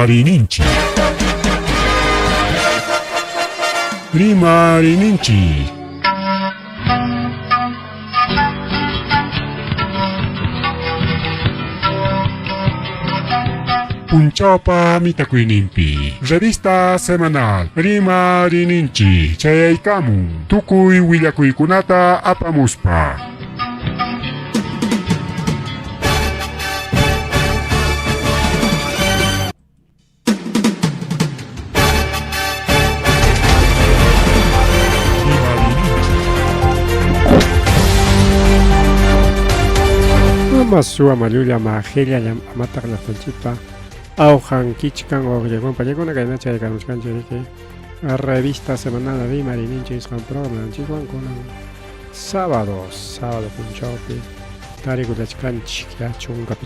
Rimariyninchik. Rimariyninchik. Punchawpa mitakuyninpi revista semanal Rimariyninchik chayaykamun tukuy willakuykunata apamuspa. Ama suwa mallulla mahilla amataq llaqtanchikpa awqan kichkan wawqillaywan payakuna kayna chaykamuchkanchik riki revista semanal Rimariyninchik nisqan programanchikwan kunan sábado sábado punchawpi tarikullachkanchik ya 15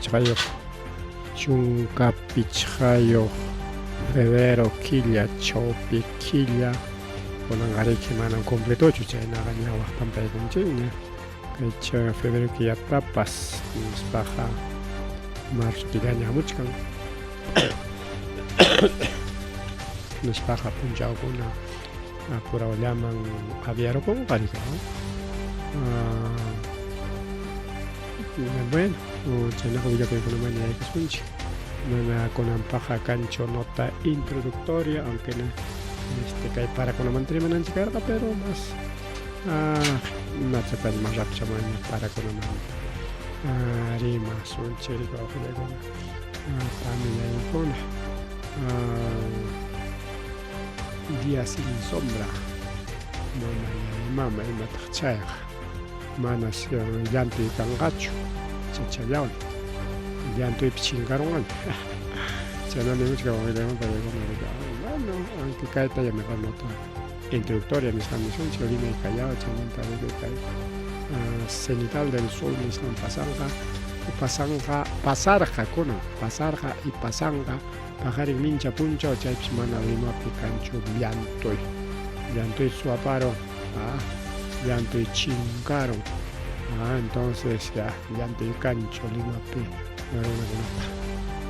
15 febrero killa chawpi killa kunanqariki manam completochu chaynaqa ña waqtanpaykunchikña kay febrero killatapas nispaqa marzo killaña hamuchkan nispaqa punchawkuna apurawllaman aviarukunqa riki. Bueno, chaynaqa willakuykunamanña yaykusunchik. Mana kunanpaqqa kanchu nota introductoria, aunque kay parakunamanta rimananchik karqa, pero más nachapari más rapchamaña parakunamanta rimasunchik riki wawqillaykuna, panillaykuna. Día sin sombra. Mama mama imataq chayqa manas llantuy kanqachu chachallawan llantuypi chinkarunqaña chaynami nimuchkan wawqillaywan paykuna bueno aunque kayta ya mejor nota introductoria nisqan nisunchik Lima y Callao chaymanta kay cenital del sol nisqan pasanqa pasanqa pasarqa kunan pasarqa y pasanqa Paqarin mincha punchaw chaypis mana Limapi kanchu llantuy. Llantuy suwaparun, ah, llantuy chinkarun. Ah, entonces ya llantuy kanchu Limapi runakunapa.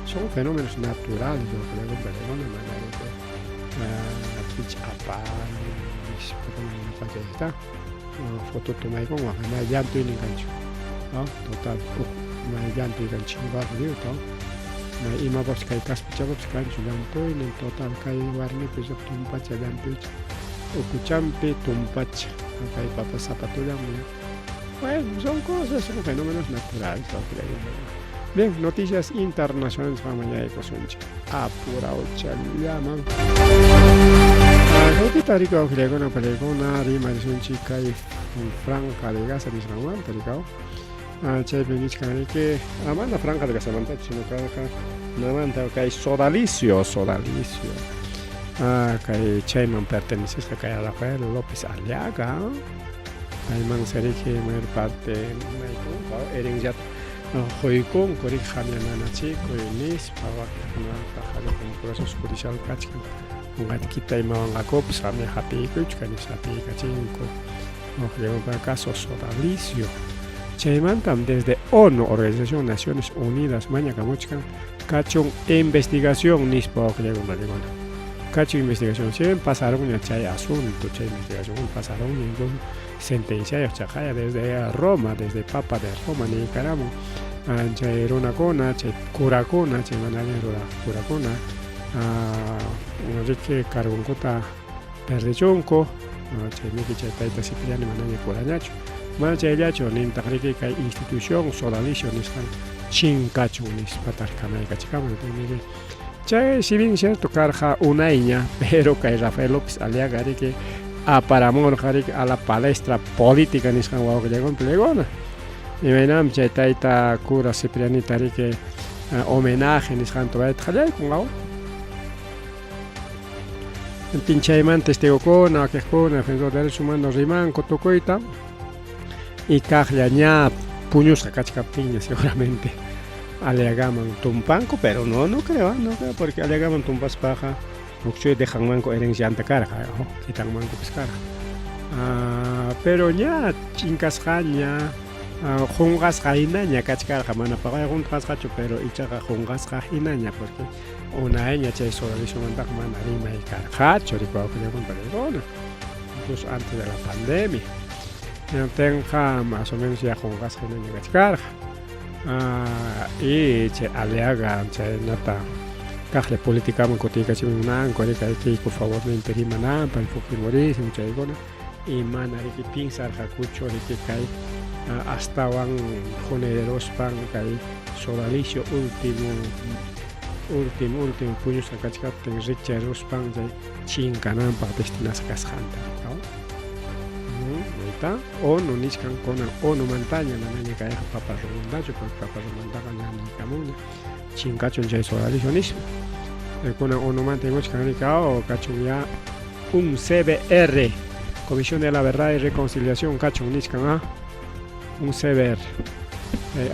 Son fenómenos naturales, yo creo, pero mana de pich aparun, nispa pacha está. Foto tomaykunwan, may llantuynin kanchu. No? Total, may llantuy kan chinkarun lliwta. May imapapas kay kaspichapapas kanchu llantuynin, total kay warmipi tumpacha llantuycha. Ukuchampi tumpacha, kay papa zapatullanmi. Bueno, son cosas, son fenómenos naturales. Bien, noticias internacionales mañaykusunchik. Apurauchallaman. Kaypita rikaw wawqillaykuna panillaykuna rimarisunchik kay Franja de Gaza nisqanmanta rikaw. Chaypi nichkan riki, mana Franja de Gazamantachu, sino karqa namanta kay Sodalicio, Sodalicio. Kay chayman pertenecesqa kay Rafael López Aliaga. Paymansi riki mayor parte maykunqa herenciata quykunku riki qamya nanachikuy nispa wakinkunataqa proceso judicial kachkan qunqaykita imawanqakupas qamya hapiykuychu nispa hapiykachinku huk caso Sodalicio chaymantam desde ONU Organización Naciones Unidas mañakamuchkan kachun investigación nispa wawqillaykunapaqikuna kachun investigación si bien pasarunña chay asunto chay investigación pasarunña incluso sentenciayuq chaqaya desde Roma desde Papa de Roma niykaramun chay runakuna chay curakuna chay mana allin ruraq curakuna riki cargonkuta perdichunku chaymiki chay tayta Cipriano manaña curañachu mana chayllachu nintaq riki kay institución Sodalicio nisqan chinkachun nispataq kamaykachikamun chay si bien cierto karqa unayña pero kay Rafael López Aliaga riki aparamurqa riki a la palestra política nisqan wawqillaykuna paliykuna imaynam chay tayta cura Ciprianita riki homenaje nisqanta rurayta qallaykun aw pinchaymanta testigokuna wakiqkuna defensor de derechos humanos rimanku tukuyta y kaqlla ña puñusqa kachkaptinña seguramente Aliagaman tumpanku pero no no creo no creo porque Aliagaman tumpaspaqa hukchuy dejanmanku herencianta karqa quitanmankupis karqa pero ña chinkasqaña qunqasqa hinaña kachkarqa mana paqay qunqasqachu pero ichaqa qunqasqa hinaña porque Unayña chay sodaliciumantaqa mana rimay karqachu, riki wawqillakuna panikuna, incluso antes de la pandemia. Hinaptinqa más o menos ya qunqasqa hinaña kachkarqa. Y chay Aliaga chaynata kaqlla politicaman kutiykachimuy munanku, riki kay Keiko favorninpi rimananpaq, fujimorismo chaykuna, y mana riki piensarqakuchu riki kay astawan hunerospan kay sodalicio último último último puñusqa kachkaptin rikcharuspan chay chinkananpaq destinasqa kasqanta. Ahorita ONU nichkan kunan ONU mantaña manaña kayqa papa romantachu, porque papa romantaqa ña niykamunña chinkachun chay sodalicio nispa. Kunan ONU manta imuchkan rikao kachun ya un CBR, Comisión de la Verdad y Reconciliación kachun nichkan, ¿ah? Un CBR,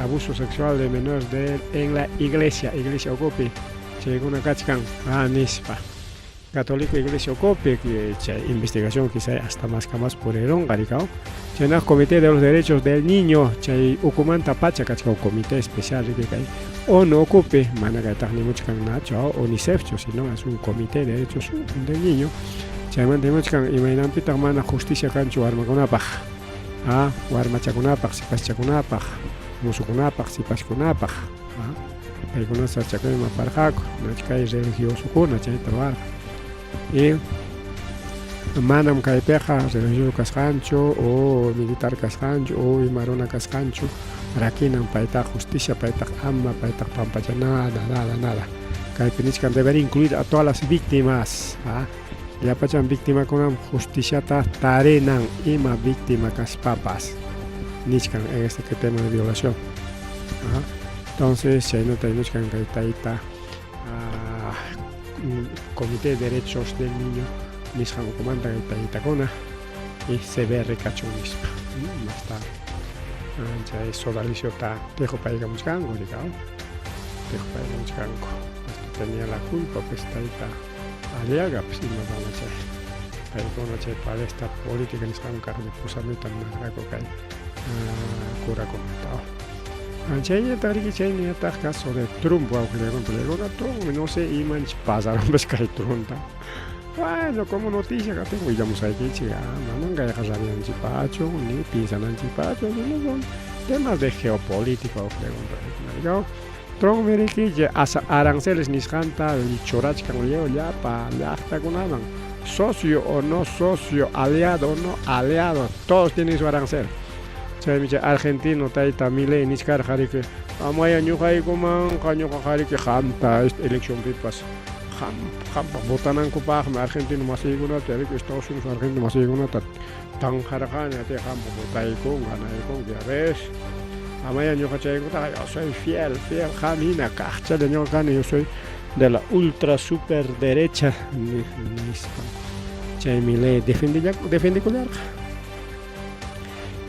abuso sexual de menores de en la iglesia, iglesia ukupi chaykuna kachkan, ah, nispa. Católico Iglesia ukupi chay investigación quizá hasta más que más purirunqa rikao. Chaynaq Comité de los Derechos del Niño chay ukumanta pacha kachkan comité especial riki kay ONU ukupi, mana kaytaq nimuchkan nachu UNICEF chu, sino es un comité de derechos del niño. Chaymanta nimuchkan imaynanpitaq mana justicia kanchu warmakunapaq, ah, warmachakunapaq, sipaschakunapaq, musukunapaq, sipaskunapaq, ah, paykuna sasachakuyman aparqaku, nachu kay religiosokuna chayta ruwarqa. Y manam kaypiqa religioso kasqanchu o militar kasqanchu o ima runa kasqanchu rakinan paytaq justicia, paytaq ama, paytaq pampacha, nada, nada, nada. Kaypi nichkan debería incluir a todas las víctimas, ah, llapachan víctimakunam justiciata tarinan ima víctima kaspapas nichkan en este tema de violación. Ajá. Entonces chaynata nichkan kay tayta Comité de Derechos del Niño nisqan ukumanta kay taytakuna y CBR kachun nispa. Masta chay sodaliciota tequpaykamuchkanku rikao, tequpaykamuchkanku. Esto tenía la culpa pues tayta Aliaga pues ima mama chay paykuna chay palestra política nisqan kaqlla pusamuyta munarqaku kay curakunata. Chayñataq riki chayñataq caso de Trump wawqillakuna panikuna, Trump no sé imanchik pasarunpas kay Trumpta. Bueno, como noticia katin willamusaykichik, manan kayqa rabianchikpachu ni piensananchikpachu, sino son temas de geopolítica wawqillakuna panikuna. Trumpmi riki asa aranceles nisqanta churachkan llapa llaqtakunaman, socio o no socio, aliado o no aliado, todos tienen su arancel. Chaymi chay argentino tayta Milei nichkarqa riki, amaya ñuqaykumanqa ñuqaqa riki qamta eleccionpipas qam qampaq votanankupaqmi argentino masiykunata riki Estados Unidos argentino masiykunata tanqarqani, ati qampaq votaykun ganaykun, ya ves. Amaya ñuqa chaykutaqa yo soy fiel, fiel qam hina kaqchalla ñuqa kani, yo soy de la ultra super derecha nispa. Chay Milei defendikullarqa.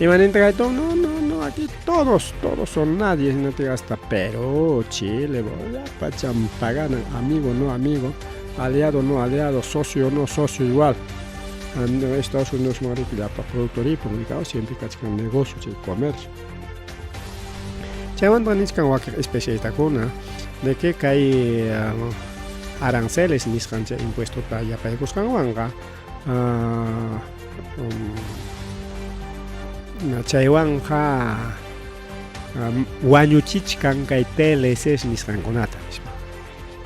Imaninta kay Trump? No, no, no, aquí todos, todos son nadie, no te hasta Perú, Chile, llapacham paganan, amigo, no amigo, aliado, no aliado, socio, no socio, igual. Estados Unidos mariki llapa productor y publicado siempre kachkan negocio, chay comercio. Chaymanta nichkan wakin especialistakuna de que kay aranceles nisqan chay impuestota yapaykusqanwanqa chaywanqa wañuchichkan kay TLCs nisqankunata nispa.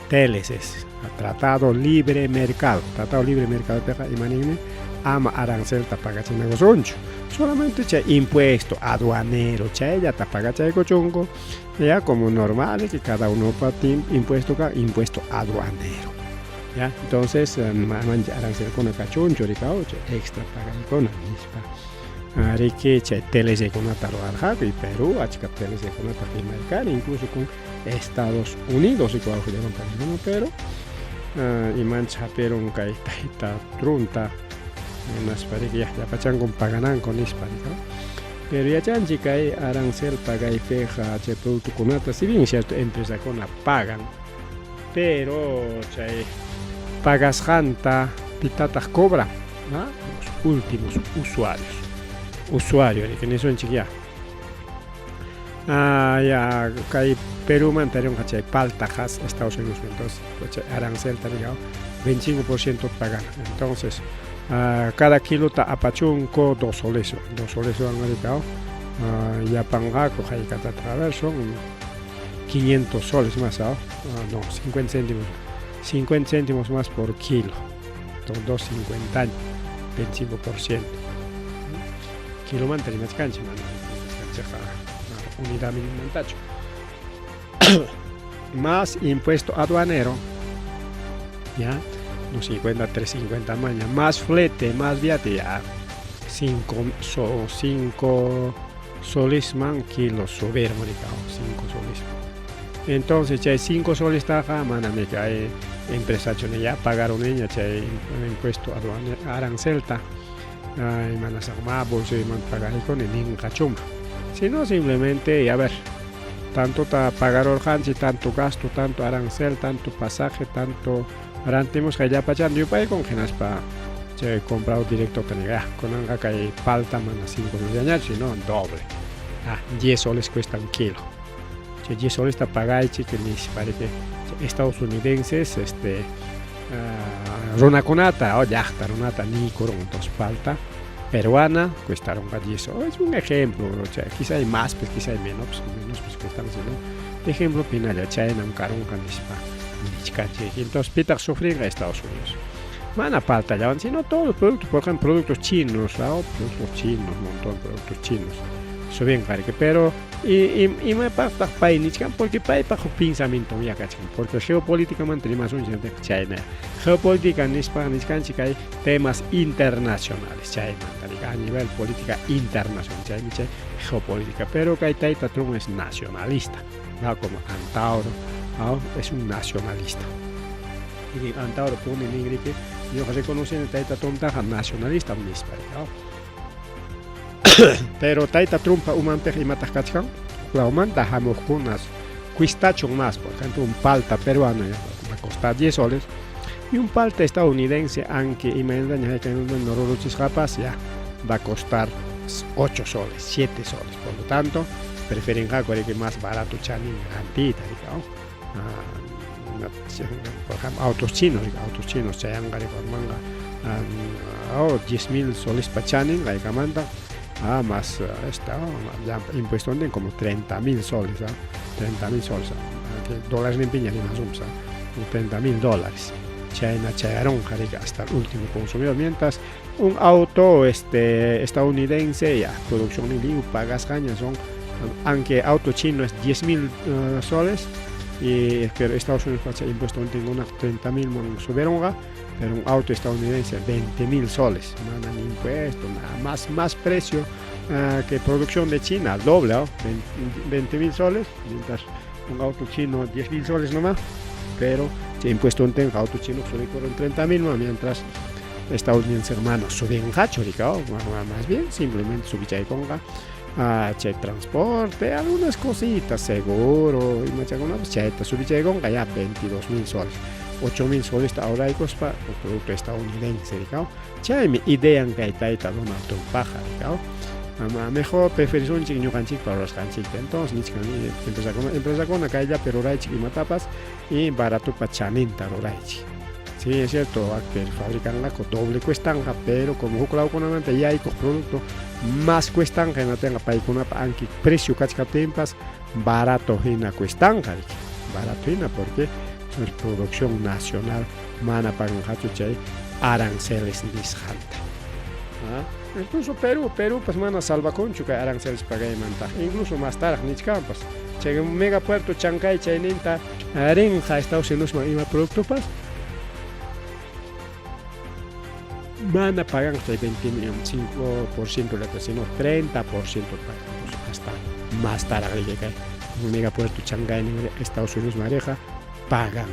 TLCs, Tratado Libre Mercado. Tratado Libre Mercado piqa imaninmi ama arancelta pagachinakusunchu. Solamente chay impuesto aduanero chayllata pagachaykuchunku, ya como normal que cada uno pa impuesto ka impuesto aduanero. Ya, entonces mancha arancelkuna kachunchu rikao chay extra pagaykuna nispa. Riki chay TLC-kunata ruwarqaku y Perú achka TLC-kunata firmarkani incluso con Estados Unidos y panikuna, pero imanchik hapirun kay tayta Trumpta hinaspa riki llapachankum pagananku nispa riki. Pero yachanchik kay arancel pagaypiqa chay productokunata si bien cierto empresakuna pagan, pero chay pagasqanta pitataq cobran, ¿no? Los últimos usuarios. Usuario, riki nisunchik ya. Ya kay Perumanta rinqa chay palta has Estados Unidos, entonces chay arancelta riqa 25% pagan. Entonces cada kilota apachunku 2 soles, 2 soles riqa yapanqaku hayk'atataq, a ver, son 500 soles más, no, 50 céntimos, 50 céntimos más por kilo. Entonces 2.50, 25%. Kilomanta rimachkanchik, mana rimachkanchikqa unidad minimantachu. Más impuesto aduanero, ya, no 50, 350 maña, más flete, más viate, ya, 5 soles man kilo subir, 5 soles. Entonces, chay 5 soles taja, mana me cae empresa ya pagaron ella, chay impuesto aduanero, arancelta, ay, mana ma bolso y man pagar con el chuma. Sino simplemente, a ver, tanto ta pagar orjanchi, tanto gasto, tanto arancel, tanto pasaje, tanto rantimos que ya pachando yupay con pa chay comprado directo tenga con anga kay palta mana 5 soles sino doble. 10 soles cuesta un kilo. Chay 10 soles ta pagaychi que ni parece estadounidenses runakunata o llaqta runata nikurun, entonces palta peruana cuestaron 10 soles. Es un ejemplo, o sea, quizá hay más, pues quizá hay menos, pues menos pues cuestan, ¿no? Ejemplo, pinalla chayna un karunqa nispa nichkanchik. Entonces pitaq sufrinqa Estados Unidos. Mana palta llawan, sino todos los productos, por ejemplo, productos chinos, ¿no? Productos chinos, un montón de productos chinos. Suben karike, pero y imapaqtaq pay nichkan, porque paypaq huk pensamiento ya kachkan, porque geopolíticamente rimasunchik chayna. Geopolítica nispa nichkanchik hay temas internacionales, chaymanta a nivel política internacional, chaymi chay geopolítica, pero kay tayta Trump es nacionalista, ¿no? Como Antauro, ¿no? Es un nacionalista. Y Antauro pone ningrike, yo reconocen tayta Trump taja nacionalista nispa, ¿no? Pero tayta Trumpa umanpiq imataq kachkan, lawmanta hamuqkunas cuestachun más, por ejemplo, un palta peruano ya va a costar 10 soles y un palta estadounidense, aunque imaynataña no ruruchisqapas, ya va a costar 8 soles, 7 soles. Por lo tanto, prefieren que más barato chanin rantita, ¿no? Por ejemplo, autos chinos chayanqa manga 10,000 soles pa chanin, raykamanta, más esta, ya impuesto como 30,000 soles, 30,000 soles, dólares ni piña ni más, 30,000 dólares. China chayaron hasta el último consumidor, mientras un auto estadounidense ya producción ni pagas cañas son, aunque auto chino es 10,000 soles, y pero Estados Unidos pasa impuesto tengo unas 30,000 subieron, pero un auto estadounidense 20,000 soles, mandan impuesto, nada más, más precio que producción de China, doble, ¿no? 20,000 soles, mientras un auto chino 10,000 soles nomás, pero si impuesto un tenga auto chino sube con 30,000, ¿no? Mientras estadounidense hermano suben hacho, más bien simplemente subichayconga, che transporte, algunas cositas, seguro, y pues chayta subichayconga ya 22,000 soles, 8,000 soles ahora hay cospa producto estadounidense, digamos. Chaymi idean kay tayta Donald Trump paja, digamos. Mejor preferisunchik ñuqanchik para rurasqanchikta. Entonces nichkan empresakuna kayllapi ruraychik imatapas y baratupa chaninta ruraychik. Sí, es cierto, fabricanqaku doble cuestanqa, pero como huk lawkunamanta yaykuq producto más cuestanqa, imatinqa paykunapa anki precio kachkaptinpas barato hina cuestanqa, barato hina porque es producción nacional mana paganqachu chay aranceles nisqanta. Incluso Perú pues mana salvakunchu kay aranceles pagaymanta, incluso más tarde nichkanpas chay megapuerto Chancay chayninta rinqa Estados Unidos ima productopas mana pagan chay 25% la sino 30% pagan hasta más tarde kay megapuerto Chancay Estados Unidos mareja pagan.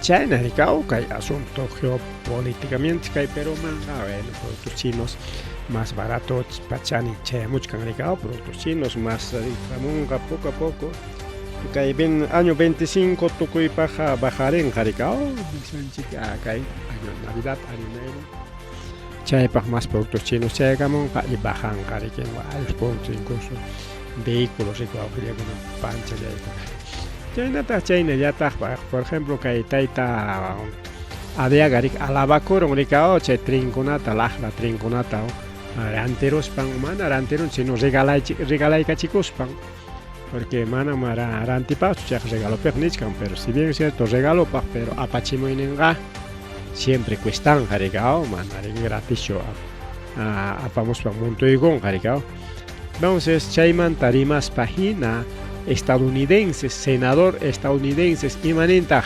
Chayna rikaw kay asunto geopolíticamente kay Perúmanqa, bueno, productos chinos más barato pachani chayamuchkan rikaw, productos chinos más hamunqa poco a poco. Kay año 25 tukuypaqqa bajarinqa rikaw, nisanchik kay año Navidad, año nuevo. Chaypaq más productos chinos chayakamunqa y bajanqa riki varios productos, incluso vehículos riki wawqillakuna panchallaykuna. Chaynataq chaynallataq por ejemplo kay tayta Aliaga riki alabakurun rikao chay trinkunata laqla trinkunata rantiruspan mana rantirun sino regalaykachikuspan porque manam rantipaqchu chayqa regalopiq nichkan pero si bien es cierto regalopaq pero apachimuyninqa siempre cuestanqa rikao mana riki gratischu apamuspan muntuykunqa rikao. Entonces chaymanta rimaspa hina estadounidenses, senador estadounidenses imanintaq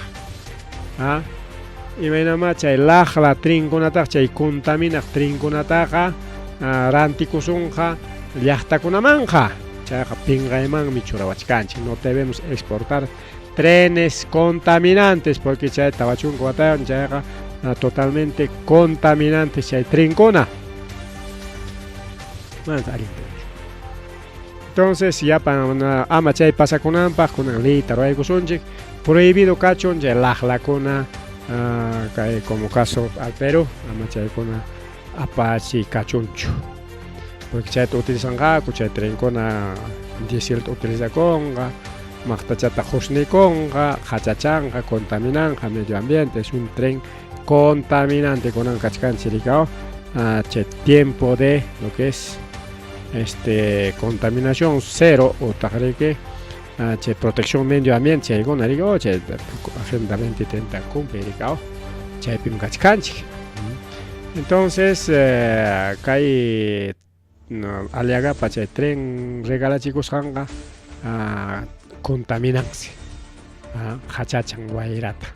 imaynamá chay laqla trinkunataqa chay contaminaq trinkunataqa rantikusunqa llaqtakunamanqa chayqa pinqaymanmi churawachkanchik no debemos exportar trenes contaminantes porque chay 40 watayuq chayqa totalmente contaminantes chay trenkuna. Mana allintachu. Entonces llapan ama chay pasakunanpaq kunan leyta ruwaykusunchik prohibido kachun chay laqlakuna kay como caso al Perú ama chaykuna apachi kachunchu porque chayta utilizanqaku chay trenkuna dieselta utilizakunqa maqtachata qusnikunqa qachachanqa contaminanqa medio ambiente es un tren contaminante kunan kachkanchik rikaw chay tiempo de lo que es este contaminación cero utaq riki chay protección medio ambiente chaykuna riki chay agenda 2030 cumple rikaw chaypim kachkanchik. Entonces kay Aliagapa chay tren regalachikusqanqa contaminansi qachachan wayrata.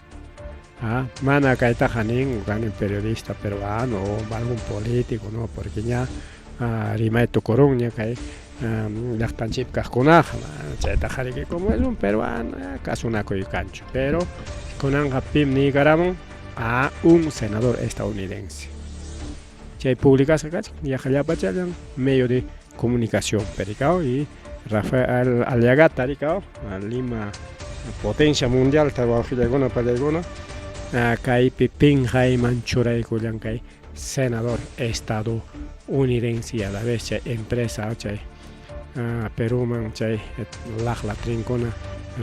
Mana kaytaqa nin kani periodista peruano o algún político no porque ña rimay tukurunña kay llaqtanchikpi kaqkunaqa chaytaqa riki como es un peruano kasunakuy kanchu pero kunanqa pim niykaramun a un senador estadounidense chay publicasqa kachkan yaqa llapachallan medio de comunicación perikao y Rafael Aliagata rikao Lima potencia mundial wawqillaykuna pallaykuna kaypi pinqayman churaykullan kay senador estadounidense y a la vez chay empresa chay Perúman chay laqla trinkuna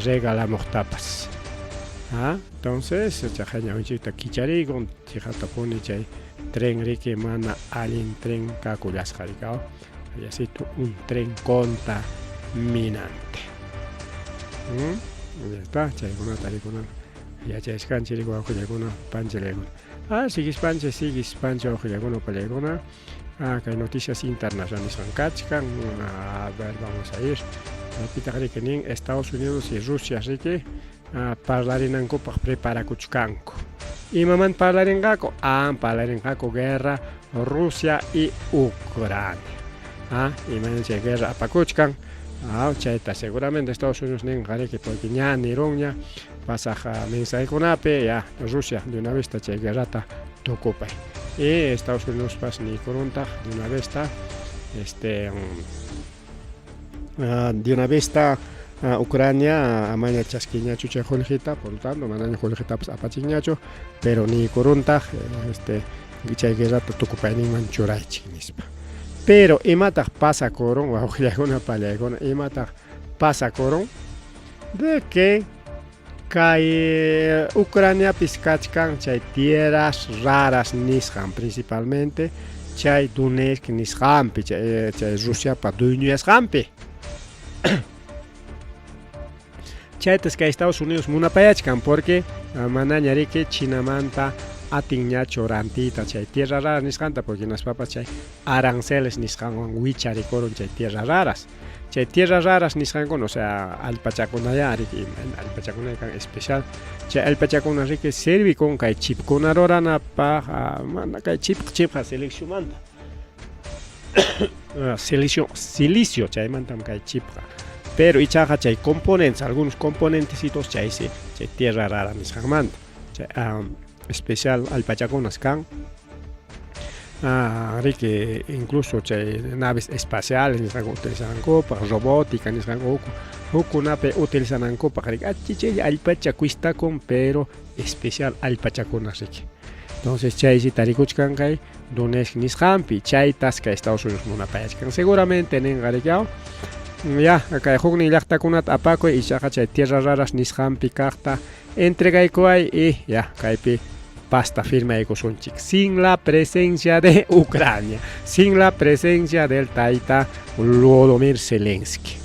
regalamuqtapas. Entonces chaqay ñawinchikta kichariykun chiqatapuni chay tren riki mana allin tren kakullasqa rikaw había sido un tren contaminante. Ya está, chaykunata rikunan yachashkanchik riki wawqillaykuna panchillaykuna. Sigispanchik sigispanchik wawqillaykuna upallaykuna kay noticias internacionales nisqan kachkan. A ver, vamos a ir. Pitaq riki nin Estados Unidos y Rusia riki parlarinankupaq preparakuchkanku. Imamanta parlarinqaku? Parlarinqaku guerra Rusia y Ucrania. Imayna chay guerra apakuchkan. Chayta seguramente Estados Unidos ninqa riki porque ña nirunña pasaq mensajekunapi ya Rusia de una vez chay guerrata tukupay. Y Estados Unidos pas niykuruntaq de una vez de una vez Ucrania amaña chaskiñachu chay qullqita, por lo tanto manaña qullqitapas apachinñachu, pero niykuruntaq chay guerrata tukupayninman churaychik nispa. Pero imataq pasakurun wawqillaykuna pallaykuna imataq pasakurun de que kay Ucraniapis kachkan chay tierras raras nisqan principalmente chay Donetsk nisqanpi chay Rusiapa dueñoyasqanpi. Chaytas kay Estados Unidos munapayachkan porque manaña riki Chinamanta atinñachu rantiyta chay tierra raras nisqanta porque hinaspapas chay aranceles nisqanwan wicharikurun chay tierras raras. Chay tierras raras nisqankuna, o sea, allpachakunaya riki allpachakuna kan especial chay allpachakuna riki servikun kay chipkuna ruranapaq mana kay chipqa siliciomanta silicio chaymantam kay chipqa pero ichaqa chay componentes algunos componentecitos chaysi chay tierra rara nisqanmanta. Chay especial allpachakunas kan. Riki incluso chay naves espaciales nisqanku utilizanankupaq, robótica nisqanku hukkunapi utilizanankupaq riki achichaylla allpacha cuestakun pero especial allpachakunas riki. Entonces chaysi tarikuchkan kay Donetsk nisqanpi, chaytas kay Estados Unidos munapayachkan. Seguramente ninqa riki aw ya kay huknin llaqtakunata apakuy ichaqa chay tierra raras nisqanpi kaqta entregaykuway y ya kaypi pasta firmaykusunchik sin la presencia de Ucrania, sin la presencia del tayta Volodymyr Zelensky.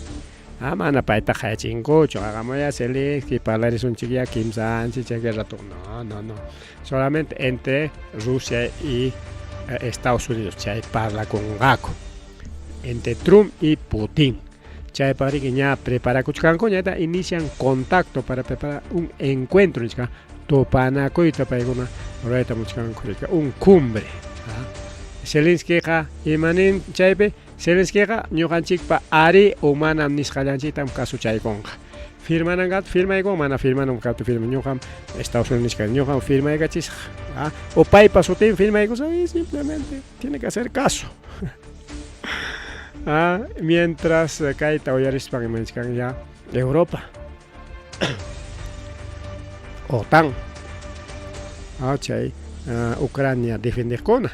Ah, mana payta qayachinkuchu, hagamoya Zelensky, parlarisunchik ya kimsanchik chay guerra no, no, no. Solamente entre Rusia y Estados Unidos chay parlakunqaku. Entre Trump y Putin. Chaypaq riki ña preparakuchkanku ñata inician contacto para preparar un encuentro nichka tupanakuyta paykuna rurayta muchkanku riki un cumbre. Zelenskyqa imanin chaypi Zelenskyqa ñuqanchikpa ari o manam nisqallanchiktam kasuchaykunqa. Firmananqa firmaykun mana firmanam kaptin firma ñuqam Estados Unidos nichkan ñuqam firmaykachisaq. O paypa sutin firmaykusaq y simplemente tiene que hacer caso. Mientras kayta uyarispan imanichkan ya Europa OTAN chay Ucrania defendeqkuna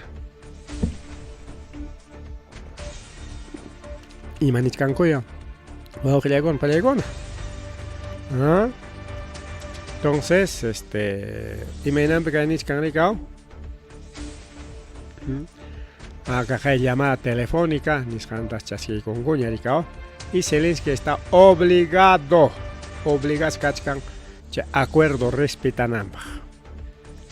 imanichkankuya wawqillaykuna pallaykuna. Entonces este imaynanpi kay nichkan rikaw Acá llamada telefónica nisqantas chaskiykunkuña rikaw y Zelensky está obligado obligas kachkan chay acuerdo respetananpaq.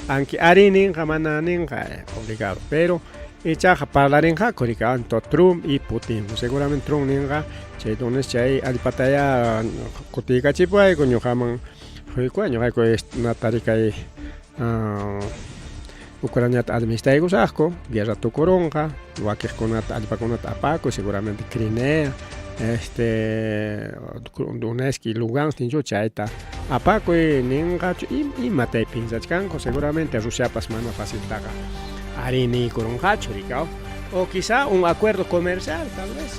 Aunque ari ninqa mana ninqa obligado, pero ichaqa parlarinqaku rikaw Trump y Putin. Seguramente Trump ninqa chay Donetsk chay allpataya kutiykachipuwayku ñuqaman quykuway ñuqayku natarikay Ucraniata administraykusaqku, guerra tukurunqa, wakiqkunata allpakunata apakuy, seguramente Crimea, este Donetsk y Lugansk ninchu chayta apakuy ninqachu imatay piensachkanku, seguramente Rusiapas mana faciltaqa ari niykurunqachu rikaw o quizá un acuerdo comercial tal vez.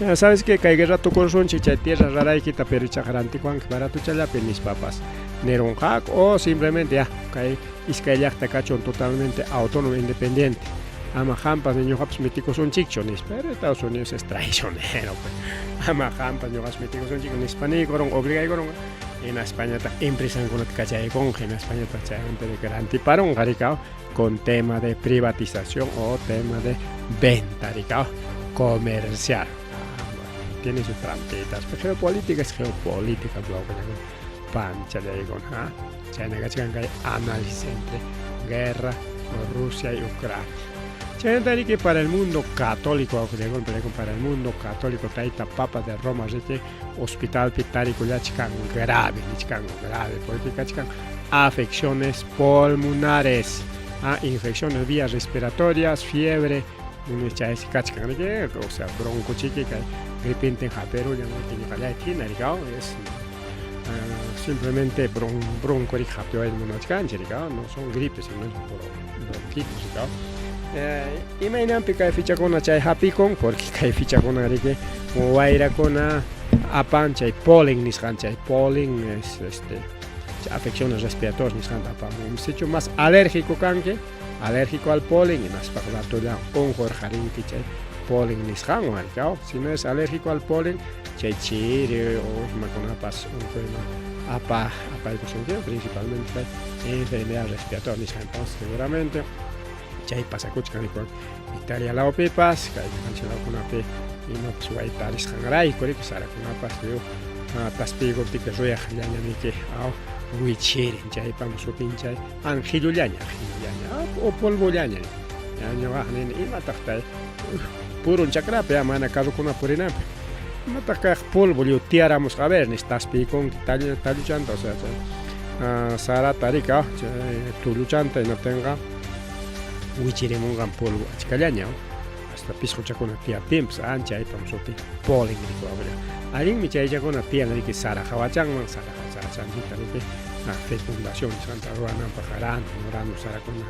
Ya sabes que kay guerra tukursunchik chay tierra raraykita pero ichaqa rantikuwanki baratuchallapi nispapas nirunqaku o simplemente ya kay iskay llaqta kachun totalmente autónomo independiente ama qampas ni ñuqapas mitikusunchikchu nispa pero Estados Unidos es traicionero pues ama qampas ñuqapas mitikusunchikchu nispa niykurun obligaykurun hinaspañataq empresankunata kachaykunqa hinaspañataq chaymanta rantiparunqa rikaw con tema de privatización o tema de venta rikaw comercial. Tiene sus trampitas, pero geopolítica es geopolítica, panchallaykuna chayna kachkan kay análisis entre guerra Rusia y Ucrania. Chaynata riki para el mundo católico, para el mundo católico tayta Papa de Roma riki hospitalpi tarikullachkan grave, nichkan grave, porque kachkan afecciones pulmonares, infecciones vías respiratorias, fiebre, chaysi kachkan riki, o sea, broncochiki kay gripintin hapirulla ñuqallayta hina rikaw es simplemente bronco riki hapiwayta munachkanchik rikaw, no son gripes, sino es bronquitis rikaw. Imaynanpi kay fichakuna chay hapikun, porque kay fichakuna riki wayrakuna apan chay polen nisqan, chay polen es este afecciones respiratorias nisqanta apamun. Sichu más alérgico kanki, alérgico al polen, hinaspa ratolla unqurqarinki chay polen nisqanwan rikaw. Si no es alérgico al polen, chay chiri o imakunapas unquyman apaykusunki, principalmente kay enfermedad respiratoria nisqan. Entonces seguramente chay pasakuchkan rikuwan Italia lawpipas, kay ñuqanchik lawkunapi imapas waytarisqanrayku riki sarakunapas lliw taspiykuptiki ruyaqllañamiki aw wichirin chaypam sutin chay anqillullaña anqillullaña o polvollaña ñuqaq nini imataq tay purun chakrapi mana carrokuna purinanpi imataq kaq polvo lliw tiyaramusqa a ver nis taspiykunki talluchanta o sea chay sarata riki chay tulluchanta hinaptinqa wichirimunqan polvo achkallaña hasta pisquchakuna tiyaptinpas chaypam sutin polen rikuwawlla. Allinmi chaychakuna tiyan riki sara hawachanman, sara hawachanchikta riki fecundación nisqanta ruwananpaq ranu, ranu sarakuna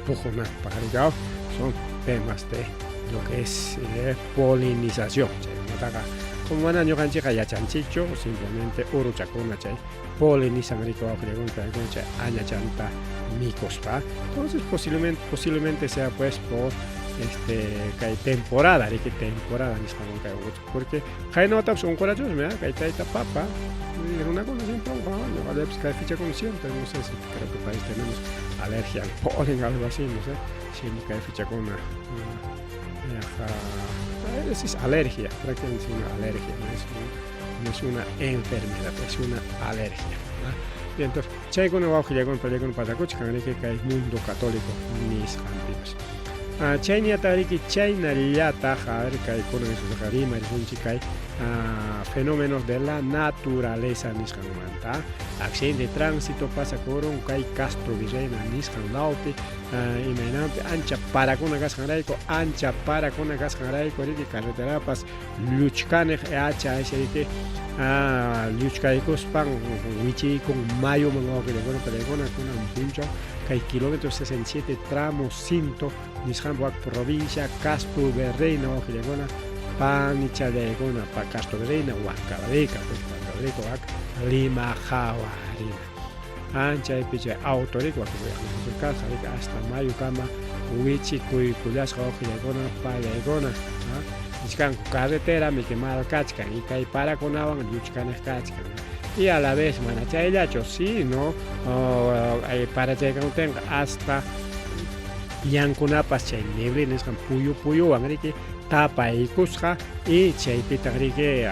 puqunanpaq rikaw son temas de lo que es polinización chaykunataqa como mana ñuqanchikqa yachanchikchu simplemente uruchakuna chay polinizan rikaw wawqillakuna chay añachanta mikuspa entonces posiblemente posiblemente sea pues por este kay temporada riki temporada nisqanwan kay porque qaynawatapas unqurachusmi kay tayta papa runakuna siempre unqun ñuqallaypas kay fichakuna siempre no sé si creo que país tenemos alergia al polen algo así no sé siempre kay fichakuna yaqa es alergia prácticamente es una alergia no es, no es una enfermedad es una alergia. Bien, entonces chaykuna wawqillakuna pallakuna pasakuchkan riki kay mundo católico nisqanpipas. Chayñata riki chaynallataq a ver kaykuna nisqaqa rimarisunchik kay fenómenos de la naturaleza nisqanmanta. Accidente de tránsito pasakurun kay Castro Virreina nisqan lawpi imaynanpi ancha parakuna kasqanrayku ancha parakuna kasqanrayku riki carreterapas lluchkaniq acha riki lluchkaykuspan wichiykun mayuman wawqillakuna pallaykuna kunan punchaw kay kilómetro 67 tramo cinto nisqanpi wak provincia Castro Virreina wawqillakuna panichallaykuna pa Castro Virreina Huancavelica pues Huancavelica wak Lima hawarina anchaypi chay auto riki kasqa riki hasta mayukama wichikuykullasqa wawqillakuna pallaykuna nichkanku carretera miki mal kachkan y kay parakunawan lluchkaniq kachkan y a la vez mana chayllachu sino parachaykamuptinqa hasta ñankunapas chay neblina nisqan puyu puyuwan riki tapaykusqa y chaypitaq riki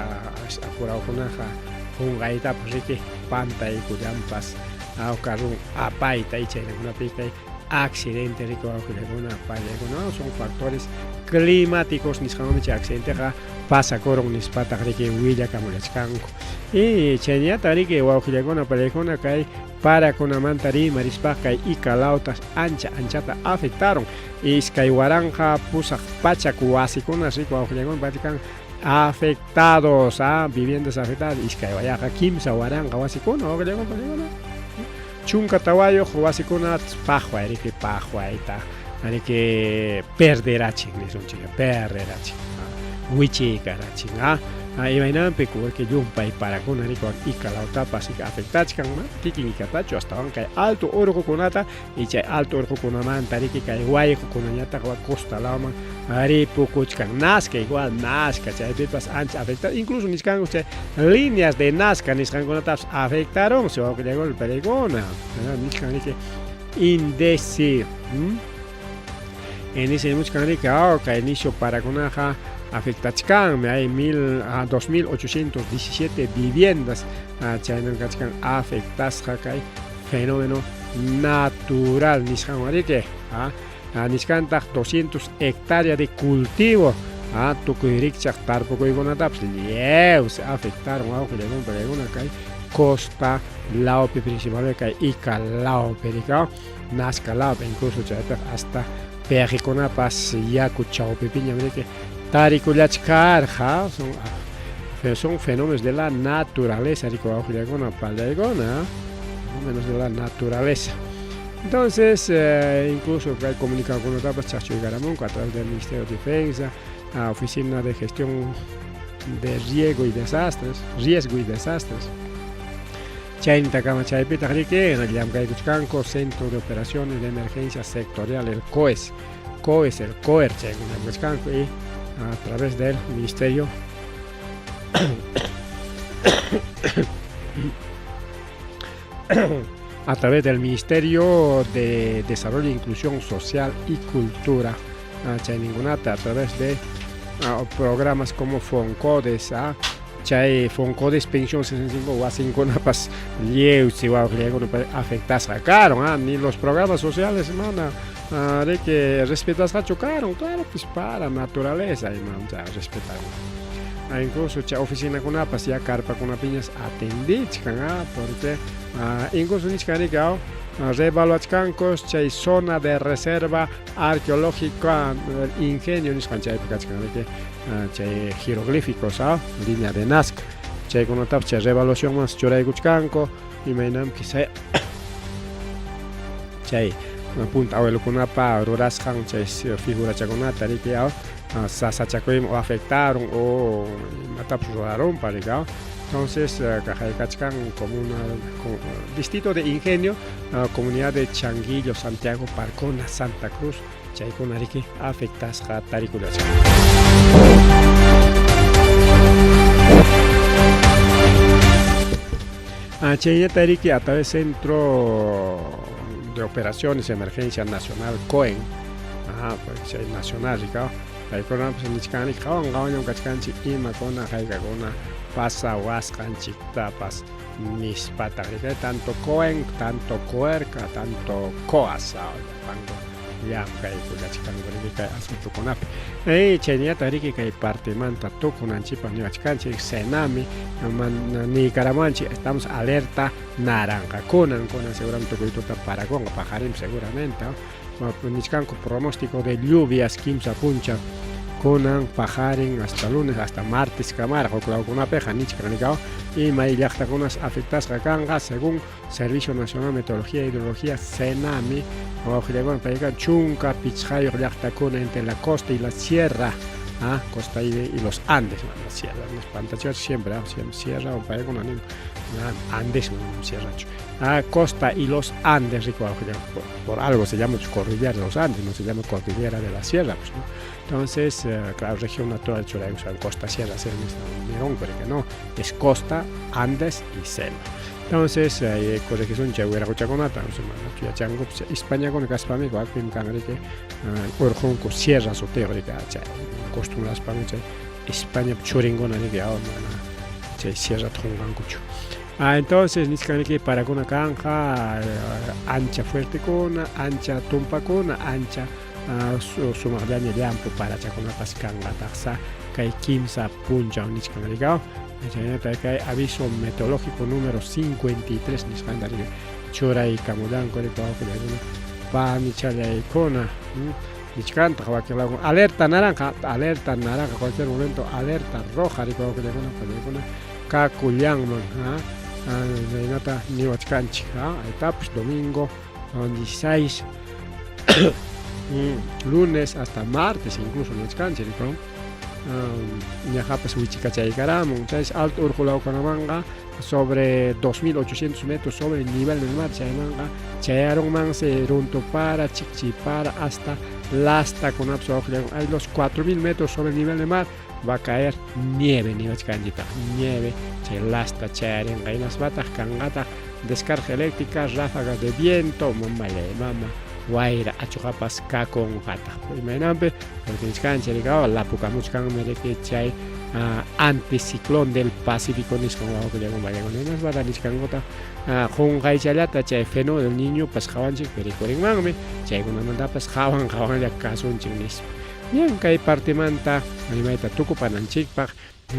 apurawkunaqa qunqaytapas riki pantaykullanpas carrun apayta y chaynakunapi kay accidente riki wawqillakuna pallaykuna son factores climáticos nisqanwanmi chay accidenteqa pasakurun nispataq riki willakamullachkanku y chayñataq riki wawqillakuna pallaykuna kay parakunamanta rimarispaqa kay Ica lawtas ancha anchata afectaron 2800 wasikuna riki wawqillakuna pachkan afectados viviendas afectadas iskay wayaqa 3000 wasikuna wawqillakuna pallaykuna 14 wasikuna paqway riki paqwayta riki perderachin nisunchik perderachin wichiykarachin imaynanpi porque llumpay parakuna riki Ica lawtapas afectachkan kikin Icatachu astawan kay alto urqukunata y chay alto urqukunamanta riki kay wayqukunañataq wak costa lawman ripukuchkan Nazca igual Nazca chaypipas ancha afectado incluso nichkanku chay líneas de Nazca nisqankunatapas afectaron wawqillakuna pallaykuna nichkan riki INDECI nimuchkan riki kay nishu parakunaqa afectachkanmi hay 2817 viviendas chaynan kachkan afectasqa kay fenómeno natural nisqanwan riki nichkantaq 200 hectáreas de cultivo tukuy rikchaq tarpukuykunatapas lliw se afectaron wawqillakuna pallaykuna kay costa lawpi principalmente kay Ica lawpi riki Nazca lawpi incluso chaypiqa hasta peajikunapas yaku chawpipiñam riki tarikullachkarqa son fenómenos de la naturaleza riki wawqillakuna pallaykuna fenómenos de la naturaleza. Entonces, incluso hay comunicadokunatapas chaqchuykaramunku a través del Ministerio de Defensa, a Oficina de Gestión de Riego y Desastres, Riesgo y Desastres. Chaynintakama chaypitaq riki llamkaykuchkanku Centro de Operaciones de Emergencia Sectorial, el COES, COES, el COER, chaykuna llamkachkanku y a través del Ministerio a través del Ministerio de Desarrollo, Inclusión Social y Cultura, chayninkunata a través de programas como Foncodes, chay Foncodes Pensión 65 wasinkunapas lliwsi wawqillakuna afectasqa karon, ni los programas sociales mana riki respetasqachu karon, claro pues para naturaleza ima respetar. Incluso chay oficinakunapas ya carpakunapiñas atendichkan, porque incluso nichkan riki revaluachkanku chay zona de reserva arqueológica ingenio nisqan chaypi kachkan riki chay jeroglíficos línea de Nazca chaykunatapas chay revaluacionman churaykuchkanku. Imaynam chay chay punta abuelokunapa rurasqan chay figurachakunata riki sasachakuyman o afectaron o imatapas rurarunpa riki. Entonces kaqaykachkan comuna distrito de Ingenio, comunidad de Changuillo, Santiago, Parcona, Santa Cruz, chaykuna riki afectasqa tarikullachkan. Chaynata riki a través Centro de Operaciones de Emergencia Nacional COEN, pues chay nacional riki, paykunapas nichkanriki qawan qawanñam kachkanchik imakuna haykakuna pasawasqanchiktapas nispataq riki, tanto COEN, tanto COERCA, tanto COAS llapanku llamkaykullachkanku riki kay asuntokunapi. Chaynallataq riki kay partemanta tukunanchikpaq niwachkanchik SENAMI niykaramuwanchik estamos alerta naranja kunan kunan seguramente tukuy tuta parakunqa paqarinpi seguramente nichkanku pronóstico de lluvias kimsa punchaw kunan paqarin hasta lunes hasta martes kamaraq huk lawkunapiqa nichkan rikaw imay llaqtakunas afectasqa kanqa según Servicio Nacional de Meteorología e Hidrología SENAMI wawqillakuna payqa 15 llaqtakuna entre la costa y la sierra, costa y los Andes, la sierra pantachiwachu siempre, siempre sierra o paykuna nin Andes sierrachu, costa y los Andes rico por algo se llama cordillera de los Andes, no se llama cordillera de la sierra, pues, ¿no? Entonces, claro, región natural churaykusqan costa, sierra, sierra, que no, es costa, Andes y selva. Entonces, corregisun chay wiraquchakunata, yachanku Españakuna kaspami wakpim kan riki urqunku sierra sutiyuq riki chay costumbraspanku chay Españap churinkuna riki mana chay sierrata qunqankuchu. Entonces nichkan riki parakuna kanqa ancha fuertekuna, ancha tumpakuna, ancha sumaqllaña llampu parachakunapas kanqataqsa kay kimsa punchaw nichkan riki. Chaynata kay aviso meteorológico número 53 nisqanta riki churaykamullanku riki wawqillaykuna panichallaykuna nichkantaq wakin lawkuna alerta naranja, cualquier momento alerta roja riki wawqillaykuna pallaykuna kakullanman chaynata niwachkanchik aytapas domingo 16 lunes hasta martes incluso niwachkanchik riki ñaqapas wichikachaykaramun chay alto urqu lawkunamanqa sobre 2800 metros sobre el nivel del mar chaymanqa chayarunmansi runtupara chikchipara hasta lastakunapas wawqillakuna hay los 4000 metros sobre el nivel del mar va a caer nieve niwachkanchitaq nieve chay lasta chayarinqa hinaspataq kanqataq descarga eléctrica, ráfagas de viento, mamallay mama wayra achuqapas kakunqataq imaynanpi porque nichkanchik riki lapukamuchkanmi riki chay anticiclón del Pacífico nisqan wawqillakuna payllakuna hinaspa nichkankutaq qunqaychallata chay fenómeno del niñopas qawanchik rikurinmanmi chaykunamantapas qawan qawanlla kasunchik nispa. Bien, kay partemanta rimayta tukupananchikpaq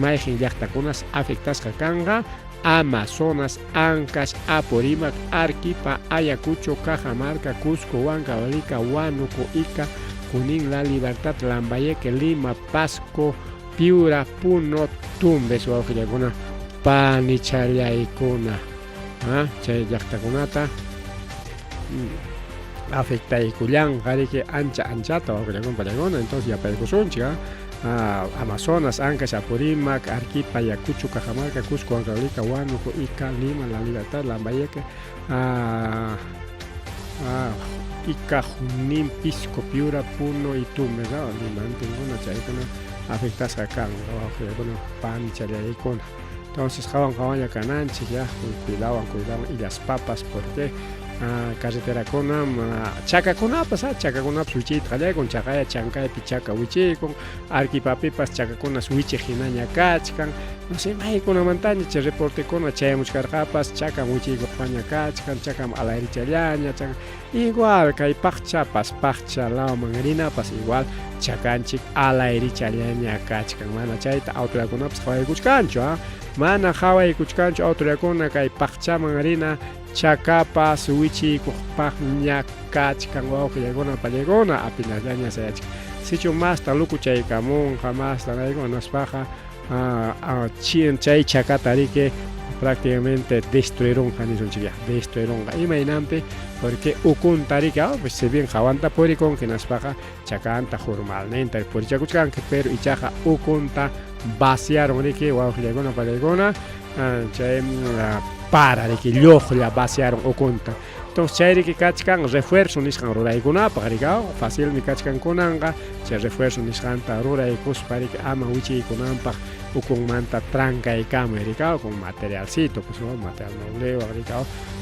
mayqin llaqtakunas afectasqa kanqa Amazonas, Ancash, Apurímac, Arequipa, Ayacucho, Cajamarca, Cusco, Huancavelica, Huánuco, Ica, Junín, La Libertad, Lambayeque, Lima, Pasco, Piura, Puno, Tumbes, wawqillakuna panichallaykuna chay llaqtakunata afectaykullanqa riki ancha anchata wawqillakuna pallakuna entonces yapaykusunchik Amazonas, Ancash, Apurímac, Arequipa, Ayacucho, Cajamarca, Cusco, Huancavelica, Huánuco, Ica, Lima, La Libertad, Lambayeque, Ica, Junín, Pisco, Piura, Puno y Tumbes, Limantinkuna chaykuna afectasqa kanqa wawqillakuna panichallaykuna. Entonces qawan qawanlla kananchik ya cuidawan cuidawan y las papas porque carreterakuna chakakunapas chakakunapas wichiyta qallaykun chaqaya Chancaypi chaka wichiykun Arequipapipas chakakunas wichiq hinaña kachkan no sé maykunamantaña chay reportekuna chayamuchkarqapas chakam wichiykuqpaña kachkan chakam alayrichallaña chaka igual kay paqchapas paqcha lawman rinapas igual chakanchik alayrichallaña kachkan mana chayta autoridadkunapas qhawaykuchkanchu mana qhawaykuchkanchu autoridadkuna kay paqchaman rina chakapas wichiykuqpaqña kachkan wawqillaykuna pallaykuna apinasllaña sayachkan sichu masta lukuchaykamunqa masta naykuna naspaqa chay chakata riki Prácticamente destruirunqa nisunchik ya, destruirunqa. Imaynanpi? Porque ukunta riki, pues si bien hawanta purikunki hinaspaqa chakanta formalninta purichakuchkanki, pero ichaqa ukunta vaciaron riki, wawqillaykuna pallaykuna, chay para riki lluqlla vaciaron ukunta. Entonces chay riki kachkan refuerzo nisqan ruraykunapaq riki, facilmi kachkan kunanqa chay refuerzo nisqanta ruraykuspa riki ama wichiykunanpaq ukunmanta trankaykamuy riki, con materialcito, pues no, material noblewan riki,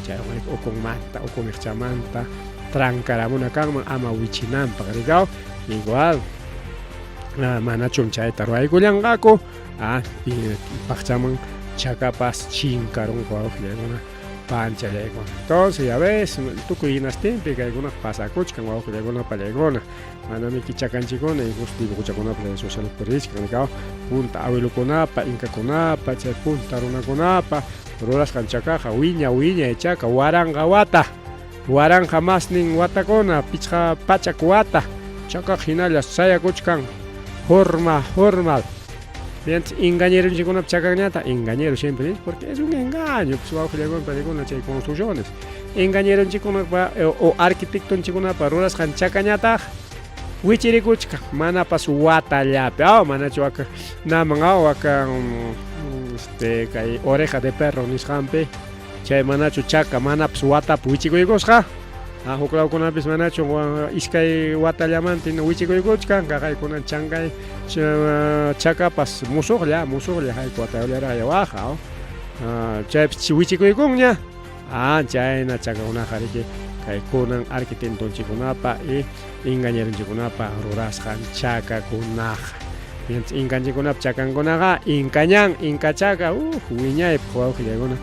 chay ukunmanta ukuniqchamanta trankaramuna kanman ama wichinanpaq riki. Igual manachum chayta ruwaykullanqaku, paqchaman chakapas chinkarunku wawqillaykuna panchallaykuna. Entonces ya ves, tukuy hinastinpi kaykuna pasakuchkan wawqillaykuna pallaykuna, manamiki chakanchikuna incluso dibujochakunapas redes sociales purichkan riki, punta awilukunapa, inkakunapa, chay punta runakunapa rurasqan chakaqa wiña wiñay chaka waranqa wata, waranqa masnin watakuna, 500 wata chakaqa hinalla sayakuchkan forma formal. Mientras engañeronchikunapa chakanñata, engañero siempre, porque es un engaño, pues wawqillaykuna pallaykuna chay construcciones. Engañeronchikunapa o arquitectonchikunapa rurasqan chakañataq wichirikuchkan manapas watallapi, manachu waka naman waka kay oreja de perro nisqanpi, chay manachu chaka manapas watapi wichikuykusqa. Huklawkunapis manachu iskay watallamanta wichikuykuchkan, kaqaykunan chankay chakapas musuqlla, musuqlla hayka watayuqllaraq waqa, chaypis wichikuykunña. Chayna chakakunaqa riki kaykunan arquitectonchikunapa y engañeronchikunapa rurasqan chakakunaqa. Mientras inkanchikunapa chakankunaqa inkañan, inka chaka, wiñaypaq wawqillaykuna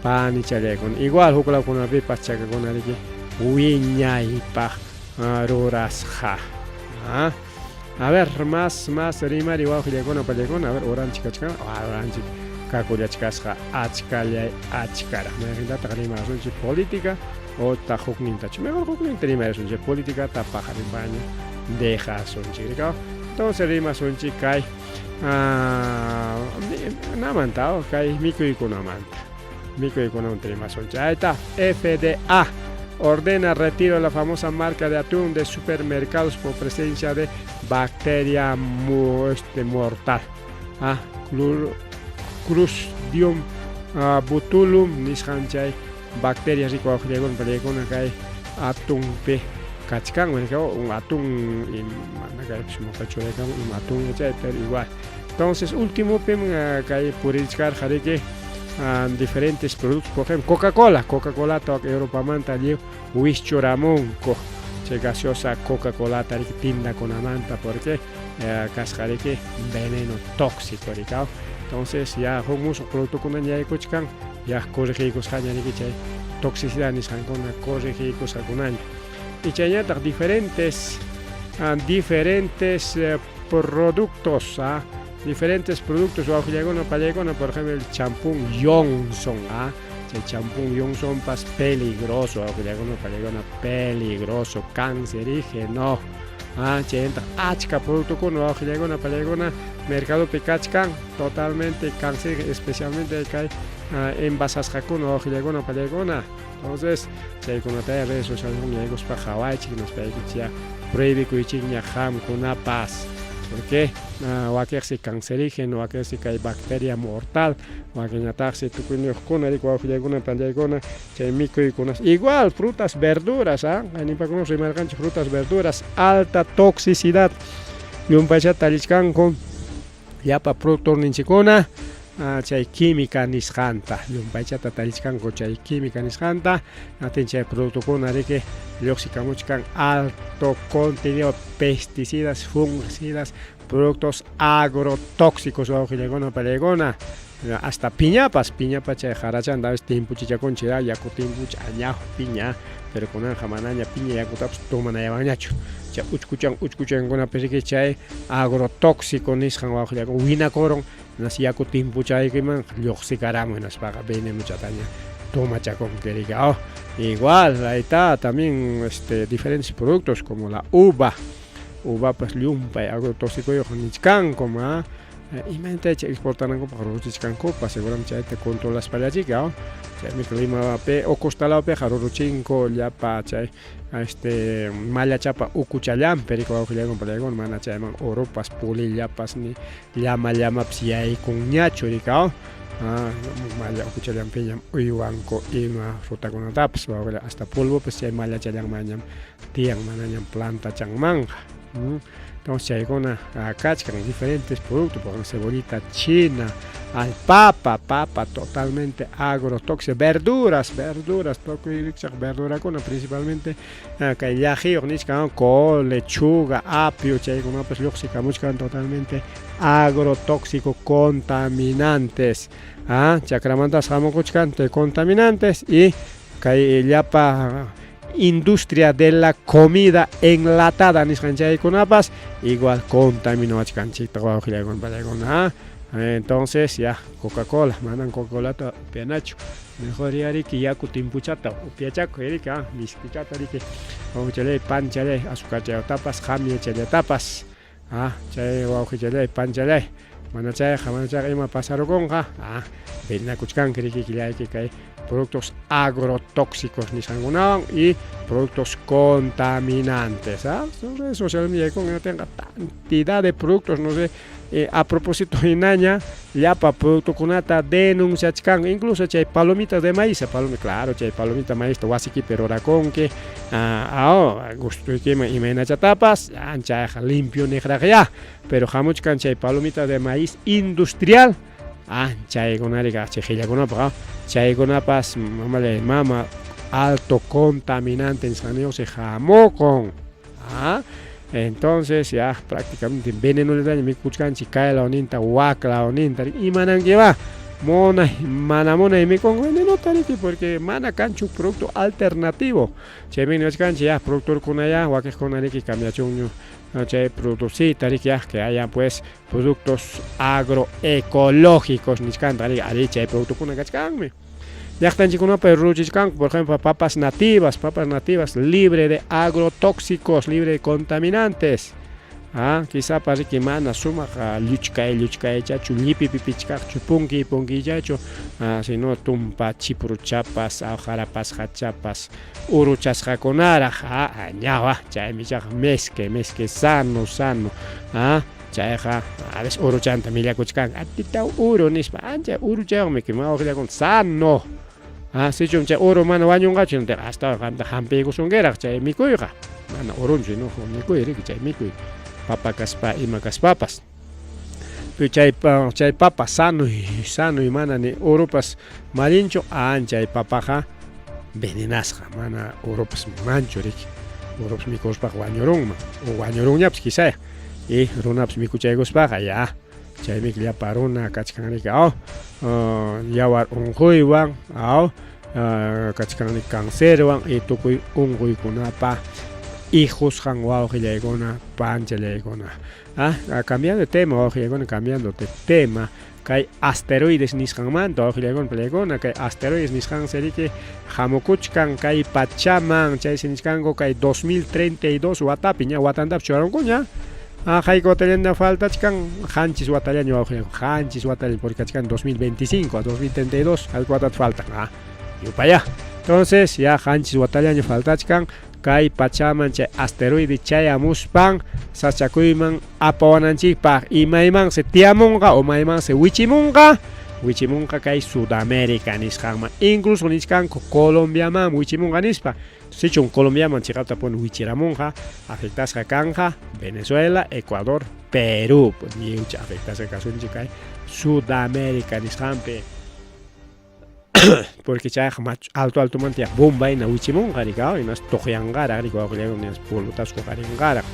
panichallaykuna. Igual huklawkunapipas chakakuna riki wiñaypaq rurasqa. A ver, más rimari wawqillaykuna pallaykuna, a ver, uranchik kachkan, uranchik kakullachkasqa achkallay achkaraq. Mayqintataq rimasunchik política otaq huknintachu? Mejor hukninta rimarisunchik, políticata paqarinpaña dejasunchik, rikaw. Entonces rimasunchik kay namanta, kay mikuykunamanta. Mikuykunamanta rimasunchik. Ahí está, FDA ordena retiro de la famosa marca de atún de supermercados por presencia de bacteria mortal. Clostridium butulum nisqan chay bacteria riku wawqillaykuna pallaykuna kay atunpi kachkan, un atún mana kaypis maqachuraykamun ima atún chay, pero igual. Entonces último kay purichkarqa riki diferentes productos, por ejemplo Coca-Cola, Coca-Cola Europamanta lliw wischuramunku chay gaseosa Coca-Cola riki tindakunamanta porque kasqa riki veneno tóxico riki. Entonces ya huk musuq productokuna yaykuchkan, ya corregiykusqaña riki chay toxicidad nisqankuna corregiykusqakunaña. Y chayñataq diferentes productos, diferentes productos wawqillaykuna pallaykuna, por ejemplo el champú Johnson, chay champú Johnson pas peligroso, wawqillaykuna pallaykuna peligroso, cancerígeno. Chayntaq achka productokuna wawqillaykuna pallaykuna mercadopi kachkan totalmente cancerígeno, especialmente kay envasasqakuna wawqillaykuna pallaykuna. Entonces chaykunata redes sociales yaykuspa qhawaychik, hinaspaykichik prohibikuychikña qamkunapas, porque wakiqsi cancerígeno, wakiqsi kay bacteria mortal, wakiñataqsi tukuyniyuqkuna riki wawqillaykuna pallaykuna chay mikuykunas. Igual frutas, verduras, qaynipakuna rimarqanchik frutas, verduras, alta toxicidad llumpaychata tallichkanku llapa productorninchikkuna chay química nisqanta, llumpaychata tallichkanku chay química nisqanta, atin chay productokuna riki lluqsikamuchkan alto contenido pesticidas, fungicidas, productos agrotóxicos wawqillaykuna pallaykuna. Hasta piñapas, piñapa chay qarachanta a veces timpuchichakunchik, yaku timpucha añajo piña, pero kunanqa manaña piña yakutapas tomanayawanñachu. Chay uchkuchan uchkuchankunapi riki chay agrotóxico nisqan wawqillaykuna winakurun, nas yaku timpuchaykiman lluqsikaramun hinaspaqa venenochataña tomachakunki riki. Igual, ahí está también diferentes productos como la uva, uvapas llumpay agrotóxico nichkanku. Imaynatay chay exportanankupaq ruruchichkankupas, seguramente chayta controlaspallachiki, aw? Chaymi Limapi o costalawpiqa ruruchinku llapa chay este mallachapa ukuchallanpi riki wawqillaykuna panillaykuna, mana chayman urupas, pulillapas ni llama llamapas yaykunñachu riki, aw? Malla ukuchallanpiñam uywanku ima frutakunatapas wawqilla, hasta polvopas chay mallachallanmanñam tiyan, manañam plantachanmanqa. Entonces chaykuna kachkan diferentes productos, por ejemplo cebollita china, al papa, papa totalmente agrotóxica, verduras, verduras, tukuy rikchaq verdurakuna principalmente kay llaqiyuq nichkan, col, lechuga, apio, chaykunapas lluqsikamuchkan totalmente agrotóxico, contaminantes. Chakramantas hamukuchkan contaminantes y kay llapa industria de la comida enlatada nisqan chaykunapas igual contaminawachkanchikta wawqillaykuna panillaykuna. Entonces ya Coca-Cola, manan Coca-Colata upianachu, mejor ya riki yaku timpuchata upiachakuy riki, miskichata riki, wawqichalay panchalay azucarchaytapas qamyachallatapas, chay wawqichalay panchalay, mana chayqa, mana chayqa ima pasarukunqa, vendenakuchkanki riki killayki kay productos agrotóxicos nisqankunawan y productos contaminantes. Redes sociales yaykun tenga cantidad de productos, no sé, a propósito hinaña llapa productokunata denunciachkan, incluso chay palomitas de maíz, palomita, claro, chay palomita maíz wasikipi rurakunki, gustuykiman imaynachatapas, chayqa limpio niqraq ya, pero hamuchkan chay palomita de maíz industrial, chaykunari chay qillakunapaq, chaykunapas mamallay mama alto contaminante nisqaniyuqsi hamukun. Entonces ya prácticamente venenollataña mikuchkanchik kay lawninta wak lawninta, imananki va munay mana munay mikunku venenota riki, porque mana kanchu producto alternativo. Chaymi niwachkanchik ya productorkuna ya wakiqkuna riki cambiachunñu chay producita riki, ya que haya pues productos agroecológicos nichkanta riki, ari chay productokuna kachkanmi. Llaqtanchikkunapi ruruchichkanku, por ejemplo, papas nativas, papas nativas libre de agrotóxicos, libre de contaminantes. Quizá riki mana sumaq lluchkay lluchkaychachu, llipipipichkaqchu, punkiy punkiychachu, sino tumpa chipruchapas, qarapasqachapas, uruchasqakunaraq, ñawa, chaymi ichaqa meske, meske sano, sano, chayqa a veces uruchanta millakuchkanku, atitaw uru nispa, ancha uruchayuqmi wawqillakuna sano. Sichum chay uru mana wañunqachu, astawan qamta hampiykusunkiraq chay mikuyqa, mana urunchu no mikuy riki chay mikuy, papa kaspa ima kaspapas. Pero chay papa sano y mana ni urupas mallinchu, chay papaqa venenasqa, mana urupas munanchu riki, urupas mikuspaqa wañurunman, o wañurunñapas quizá, y runapas mikuchaykuspaqa ya, chaymi llapa runa kachkan riki, yawar unquywan, kachkan cancerwan y tukuy unquykunapa hijosqan wawqillaykuna panchallaykuna. Cambiando de tema, wawqillaykuna, cambiando de tema, kay asteroides nisqanmanta wawqillaykuna pallaykuna, kay asteroides nisqan seriki hamukuchkan kay pachaman, chaysi nichkanku kay 2032 watapi ña watantapas churarunkuña. Hayka watallanta faltachkan, 7 watallaña wawqillaykuna, 7 watallaña, porque kachkan 2025 a 2032, hayka watata faltan, yupaya. Entonces ya 7 watallaña faltachkan kay pachaman chay asteroide chayamuspan sachakuyman apawananchikpaq, imaymansi tiyamunqa o maymansi wichimunqa, wichimunqa kay Sudamérica nisqanman, incluso nichkanku Colombiaman wichimunqa nispa. Sichum Colombiaman chiqaptapuni wichiramunqa, afectasqa kanja Venezuela, Ecuador, Perú, lliwcha afectasqa kasunchik kay Sudamérica nisqanpi. Porque chayqa alto altomanta ya bomba hina wichimunqa riki, hinas tuqyanqaraq riki wawqillaykuna, hinas polvotapas huqarinqaraq.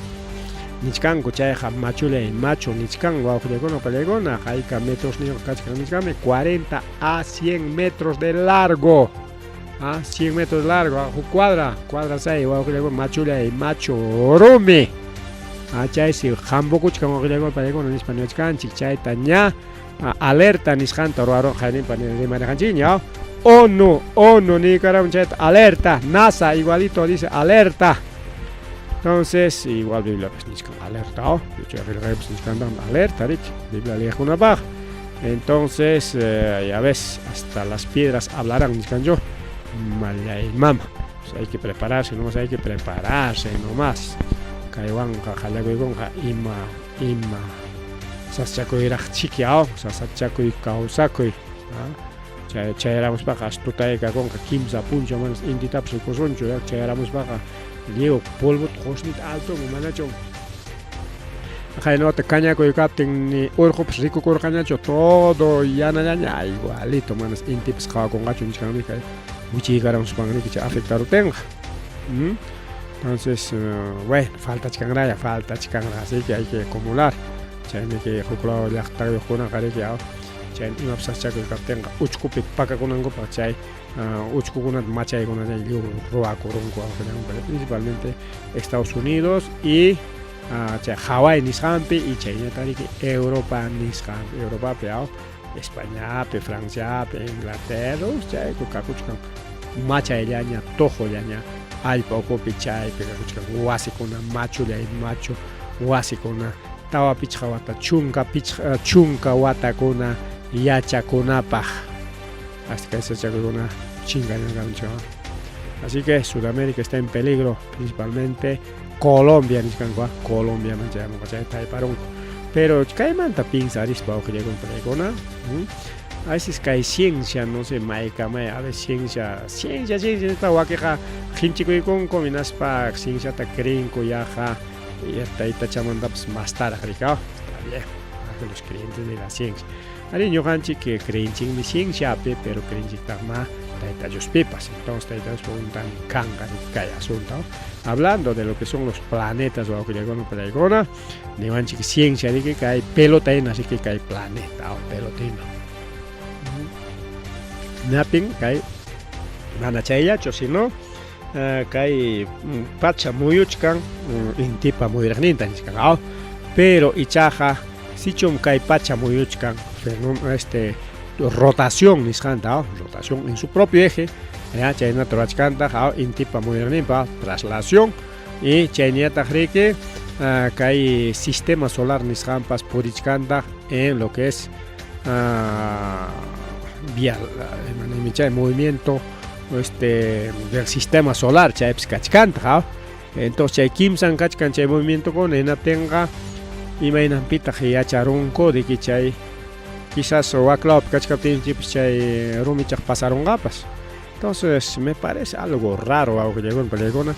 Nichkanku chayqa machulay machu nichkan wawqillaykuna pallaykuna, hayka metros niyuq kachkan nichkanmi, 40 a 100 metros de largo. 100 metros de largo, huk cuadra, cuadra 6 wawqillaykuna, machulay machu rumi. Chaysi hampukuchkan wawqillaykuna pallaykuna nispa niwachkanchik, chayta ña alerta nisqanta ruwarun qayninpa rimarqanchikña. ONU, ONU nikaramun chayta alerta, NASA igualito dice alerta. Entonces, igual Bibliapas nichkan alerta, oh, qillqaypas nichkantaqmi alerta riki, Biblia leeqkunapaq. Entonces, ya ves, hasta las piedras hablarán nichkanchu, mallay mama. Pues hay que prepararse, nomás hay que prepararse nomás. Kaywanqa qallakuykunqa ima ima sasachakuyraq chiki, aw, sasachakuy kawsakuy. Chay chayaramuspaqa as tutaykakunqa kimsa punchaw manas intitapas rikusunchu, chayaramuspaqa lliw polvota qusnita altonman manachu qaynawata kañakuy kaptin ni urqupas rikukurqañachu todo yanallaña igualito manas intipas qawakunqachu nichkanmi kay wichiykaramuspanriki chay afectaruptinqa. Entonces, bueno, faltachkanraya, faltachkanra, así que hay que acumular. Chaymi kay huk law llaqtayuqkunaqa riki chay imapas sasachakuy kaptinqa uchkupi pakakunankupaq chay uchkukunata machaykunata lliw ruwakurunku principalmente Estados Unidos y chay Hawái nisqanpi y chayñataq riki Europa nisqanpi, Europapi Españapi, Franciapi, Inglaterra, chayku kakuchkan machayllaña, tuqullaña allpa ukupi chaypi kakuchkan wasikuna machullay machu wasikuna tawa pichqa wata chunka pichqa chunka watakuna yachakunapaq hasta kay sasachakuykuna chinkarinqachu. Así que Sudamérica está en peligro, principalmente Colombia nichkanku, Colombiaman chayamunqa chay tayparunku. Pero kaymanta pinsarispa wawqillaykuna a veces kay ciencia, no sé, maykamay, a veces ciencia, ciencia, ciencia nispa wakiqa qinchikuykunku hinaspa cienciata creenku yaqa taytachamantapas mastaraq riki, está bien, los creyentes de la ciencia. Arí ñuqanchik creenchikmi cienciapi, pero creenchiktaqma Tayta Diospipas. Entonces Tayta Dios preguntan kanqa kay asunto. Hablando de lo que son los planetas wawqillaykuna panaykuna, niwanchik ciencia riki kay pelota hina riki kay planeta o pelota hina. Napin kay mana chayllachu, sino kay pacha muyuchkan intipa muyuriqninta nichkan, pero ichaqa sichum kay pacha muyuchkan este rotación nisqanta, rotación en su propio eje, chaynata rurachkantaq intipa muyuriqninpa traslación y chayñataq riki kay sistema solar nisqanpas purichkantaq en lo que es vía chay movimiento del sistema solar chaypis kachkantaq. Entonces chay kimsan kachkan chay movimientokuna hinaptinqa imaynanpitaq yacharunku de que chay quizás waklawpi kachkaptinchikpas chay rumichaq pasarunqapas. Entonces me parece algo raro wawqillaykuna panaykuna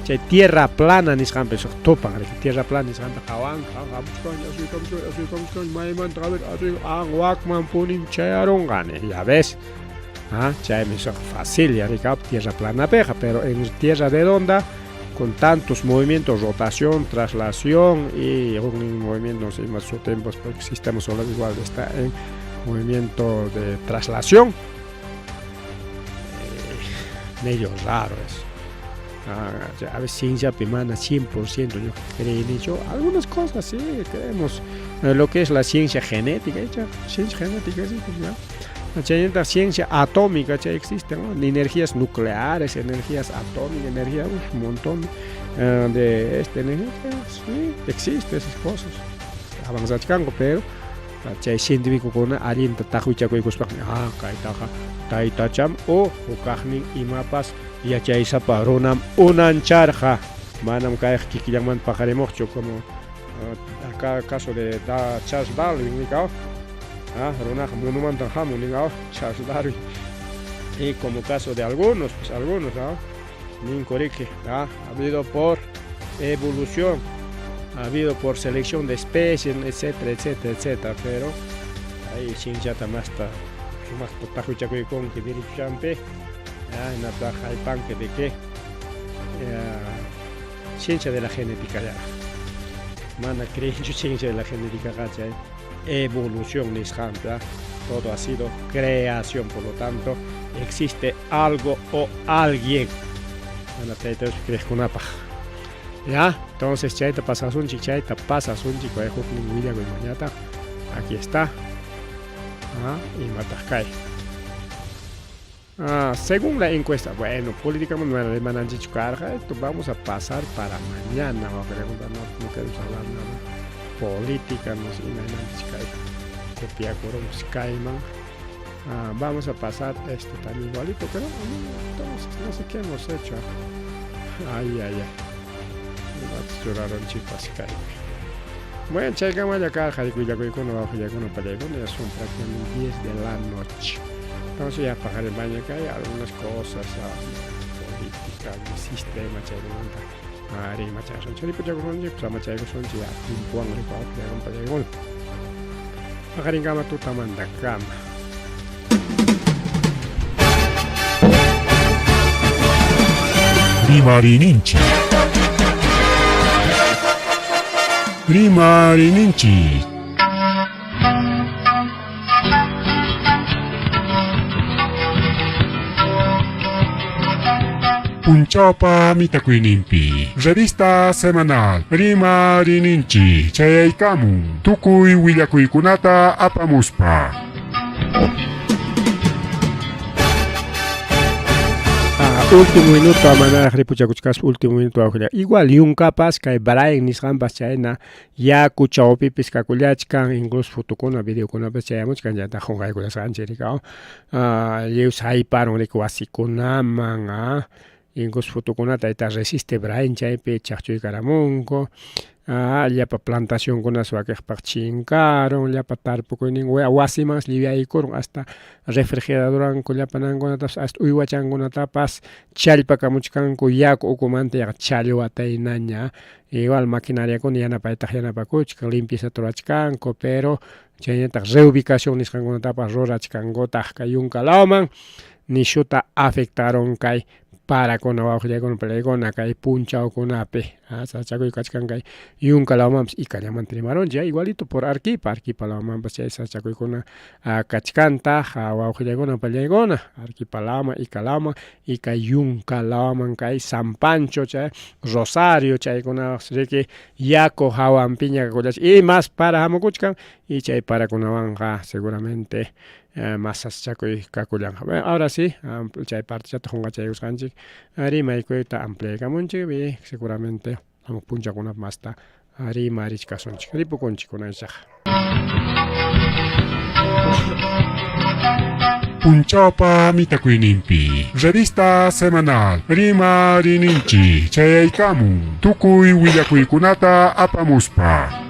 chay tierra plana nisqanpi tupan riki tierra plana nisqanta qawanku asuykamuchkani asuykamuchkani maymanta a ver wakman punim chayarunqa ya ves. Chaymi fácil ya riki tierra planapiqa, pero en tierra redonda con tantos movimientos, rotación, traslación y un movimiento, no sé, más su tiempo, porque el sistema solar igual está en movimiento de traslación. Medio raro eso. A veces ciencia mana 100% yo creo algunas cosas sí creemos lo que es la ciencia genética, ciencia genética sí, ¿no? La ciencia atómica ya existe, ¿no? Energías nucleares, energías atómicas, energía, un montón de energía, sí, existe esas cosas. Avanzachkanku, pero chay científicokuna allinta taqwichakuykuspaqmi kaytaqa taytacham o hukaqnin imapas yachaysapa runam unancharqa, manam kayqa kikillanmanta paqarimuqchu como acá caso de Charles Darwin nika, runaqa munumantan hamun nika Charles Darwin, y como caso de algunos, pues algunos, ¿no? Ninku riki, ha habido por evolución, ha habido por selección de especies, etcétera, etcétera, etcétera, pero ahí cienciata masta sumaqta taqwichakuykunki derechuchampi, hinataq haypanki de que ciencia de la genética ya mana creenchu ciencia de la genética chay evolución nisqanpi, todo ha sido creación, por lo tanto existe algo o alguien mana tayta Dios creeqkunapaq. Ya, entonces chayta pasasunchik, chayta pasasunchik, huknin willakuy mañataq aquí está. Imataq kay. Ah, según la encuesta, bueno, políticamente no rimananchikchu karqa, esto vamos a pasar para mañana, no, no queremos hablar nada. Política, no sé, imaynanpis kay copiakurunpis kayman. Ah, vamos a pasar esto también igualito, pero entonces no sé qué hemos hecho. Ay, ay, ay. Churarunchikpas kaypi. Bueno, chaykamalla karqa willakuykuna, wawqillaykuna, pallaykuna, ya son prácticamente 10 de la noche. Entonces ya paqarinpaña kay algunas cosas, política, el sistema chaykunamanta rimachasunchik, ripuchakusunchik, samachaykusunchik ya timpuwan wawqillaykuna, pallaykuna. Paqarinkama tutamantakama. Rimarininchik. Rimarininchik. Punchawpa mitakuyninpi. Revista semanal Rimarininchik chayaykamun. Tukuy willakuykunata apamuspa. Último minuto manaraq ripuchakuchkaspa último minuto wawqilla. Igual yunkapas kay Brian nisqanpas chayna yaku chawpipis kakullachkan, incluso fotokuna videokunapas chayamuchkan chayta qunqaykullasqanchik rikaw. Lliw sayparun riki wasikunaman, incluso fotokunata tayta resiste Brian chaypi chaqchuykaramunku. Llapa plantacionkunas wakiqpaq chinkarun, llapa tarpukuynin wasimansi lliwyaykurun hasta refrigeradoranku llapanankunatapas hasta uywachankunatapas challpakamuchkanku yaku ukumanta yaqa challwataynaña. Igual maquinariakuna yanapaytaq yanapakuchkan, limpiezata rurachkanku, pero chaynataq reubicación nisqankunatapas rurachkankutaq kay yunka lawman nishuta afectaron kay parakuna wawqillaykuna palaykuna kay punchawkunapi sasachakuy kachkan kay yunka lawmanpas ikallamanta rimarunchik igualito por Arequipa, Arequipa lawmanpas chay sasachakuykuna kachkantaq wawqillaykuna palaykuna Arequipa lawman, Ica lawman y kay yunka lawman kay San Pancho chay Rosario chaykunapas riki yaku hawanpiña kakullachkan y más para hamukuchkan y chay parakunawanqa seguramente más sasachakuy kakullanqa. Bueno, ahora sí, chay partechata qunqachaykusqanchik rimaykuyta ampliaykamunchik y seguramente hamuq punchawkunapi masta rimarichkasunchik. Ripukunchik kunanchaq. Punchawpa mitakuyninpi. Revista semanal Rimarininchik chayaykamun. Tukuy willakuykunata apamuspa.